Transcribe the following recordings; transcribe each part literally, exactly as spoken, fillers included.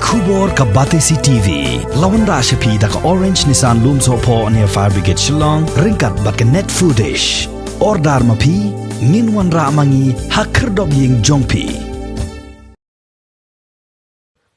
Khubor ka Batesi T V. La wanrah sha phi da ka Orange Nissan Lumsohphoh near Fire Brigade Shillong, ryngkat bad ka Net Foodish. Order ma phi, ngin wanrah ma ngi ha khyrdop ïing jong phi.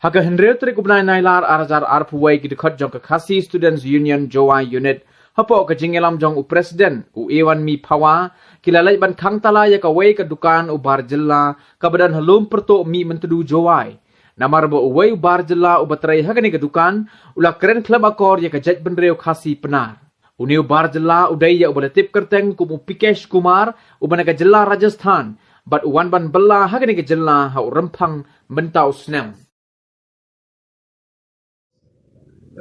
Ha ka hynriew tarik u bnai Nailar ar hajar arphew wei, ki dkhot jong ka Khasi Students Union Jowai Unit, hapoh ka jingïalam jong u President, u Ewanmi Phawa, ki la leit ban khang tala ïa kawei ka dukan u bar jylla kaba don ha Lum Pyrtuh Mihmyntdu Jowai. Namar ba uwei u bar jylla uba trei ha kane ka dukan u la kren khlem akor ïa ka jaitbynriew Khasi Pnar. Une u bar jylla u dei ïa uba la tip kyrteng kum u Pikesh Kumar, uba na ka jylla Rajasthan, bad u wan ban bylla ha kane ka jylla ha u Rymphang mynta u snem.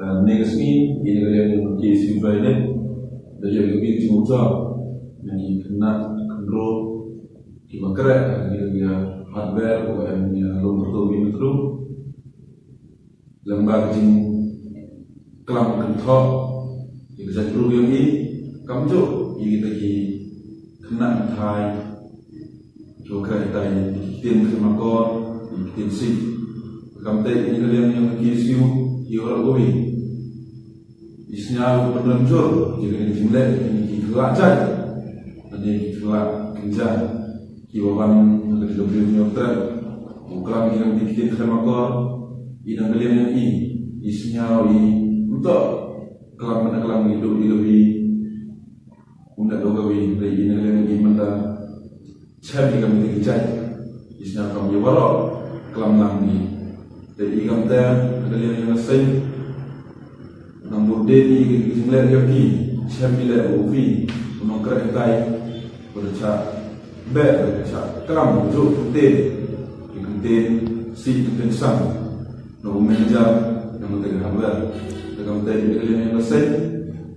Ane ka sngi, ïa ka liang jong ka K S U Jowai Unit, da ïoh ka bil jingmut na ki khynnah khynroo kiba khreh ha ka liang ka hardware kaba em ha Lum Pyrtuh Mihmyntdu. Lem bad ka jingklam kynthoh ïa ka jaitbru jong ngi, kumjuh ïa kita ki khynnah kynthai kiba khreh ïa ki ktien khlem akor, ïa ki ktien Sikh. Kumta ïa ka liang jong ka K S U, ïa u rap uwi, i sngew pynlong jur ïa kane ka jingleh, ïa ki khynnah jait, ïa ki khynnah kynjah kiba wan ha ka T W Newtrep, u klam ïa ki ktien khlem akor. I na ka liang jong i, i sngew i, kumta klam, mynta klam i duk i duk i, kumta duk i, i na ka liang i mynta chem ïa ka ktien jait, i sngew kam ïa waroh klam lang i. Te i kumta, na ka liang jong ka seng, nang bud dei i ka jingleh ïa ki, chem i leh u phi, u nongkhreh tai, u da chah beh, u da chah klam, u juh ktien, ki ktien Sikh, ktien Sang, na u manager jong kata ka hardware. Te kumta i ka liang jong ka seng,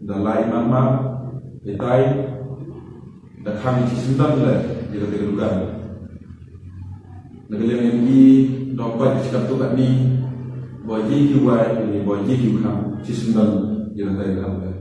da lai mang mang, ïa tai, da khang shisyndon leh ïa kata ka dukan. Na ka liang jong i, da pait shi katto katne, ba ïa ki wai, ba ïa ki khang shisyndon ïa kata ka dukan.